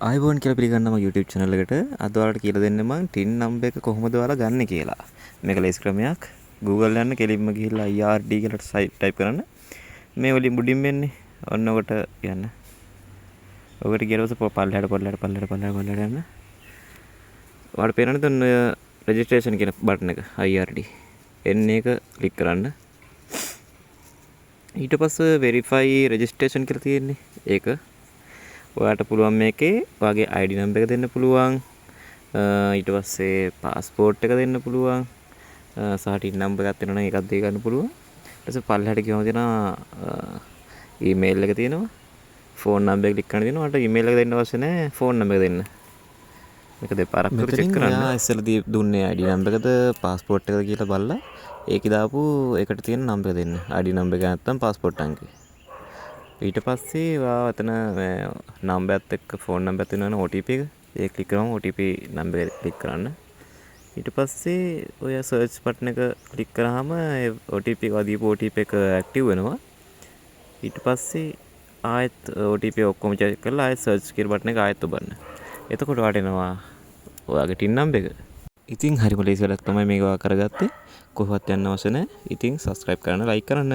ආයුබෝවන් කියලා පිළිගන්නවා මගේ YouTube channel එකට. අද ඔයාලට කියලා දෙන්න මං ටින් නම්බර් එක කොහොමද ඔයාලා ගන්නෙ කියලා. මේක ලේසි ක්‍රමයක්. Google යන්න කෙලින්ම ගිහිල්ලා IRD කියලා ටයිප් කරන්න. මේ වලින් මුඩින් එන්නේ. ඔන්න ඔකට යන්න. ඔකට ගියට පස්සේ පල්ලෙහාට පල්ලෙහාට පල්ලෙහාට පල්ලෙහාට පල්ලෙහාට යන්න. ඔයාලට පේනවනේ ඔන්න ඔය රෙජිස්ට්‍රේෂන් කියන බටන් එක, IRD. එන්න එක ක්ලික් කරන්න. ඊට පස්සේ වෙරිෆයි රෙජිස්ට්‍රේෂන් කියලා තියෙන්නේ. ඒක ඔයාට පුළුවන් මේකේ ඔයාගේ ID number එක දෙන්න පුළුවන්. ඊට පස්සේ පාස්පෝර්ට් එක දෙන්න පුළුවන්. සහ ටින් නම්බර් එකක් තියෙනවා නම් ඒකත් දී ගන්න පුළුවන්. ඊට පස්සේ පල්ලෙහාට ගියම තියෙනවා ඊමේල් එක තියෙනවා. ෆෝන් නම්බර් එක ක්ලික් කරන්න තියෙනවා. ඔයාලට ඊමේල් එක දෙන්න අවශ්‍ය නැහැ. ෆෝන් නම්බර් එක දෙන්න. මේක දෙපාරක් විතර චෙක් කරන්න. ඔයා ඉස්සෙල්ලා දුන්නේ ID number එකද පාස්පෝර්ට් එකද කියලා බලලා ඒකේ දාපු එකට තියෙන නම්බර් එක දෙන්න. ID number එක නැත්තම් පාස්පෝර්ට් අංකය. ඊට පස්සේ ඔයා ඔතන නම්බරයත් එක්ක ෆෝන් නම්බරයක් තියෙනවනේ OTP එක. ඒක ක්ලික් කරාම OTP number එක ක්ලික් කරන්න. ඊට පස්සේ ඔය සර්ච් බටන් එක ක්ලික් කරාම ඒ OTP එක දීපු OTP එක ඇක්ටිව් වෙනවා. ඊට පස්සේ ආයෙත් OTP ඔක්කොම චෙක් කරලා ආයෙත් සර්ච් කියන බටන් එක ආයෙත් ඔබන්න. එතකොට ඔයාට එනවා ඔයාගේ ටින් නම්බර් එක. ඉතින් හරිම ලේසි වැඩක් තමයි මේක ඔයා කරගත්තේ. කොහෙවත් යන්න අවශ්‍ය නැහැ. ඉතින් සබ්ස්ක්‍රයිබ් කරන්න, ලයික් කරන්න.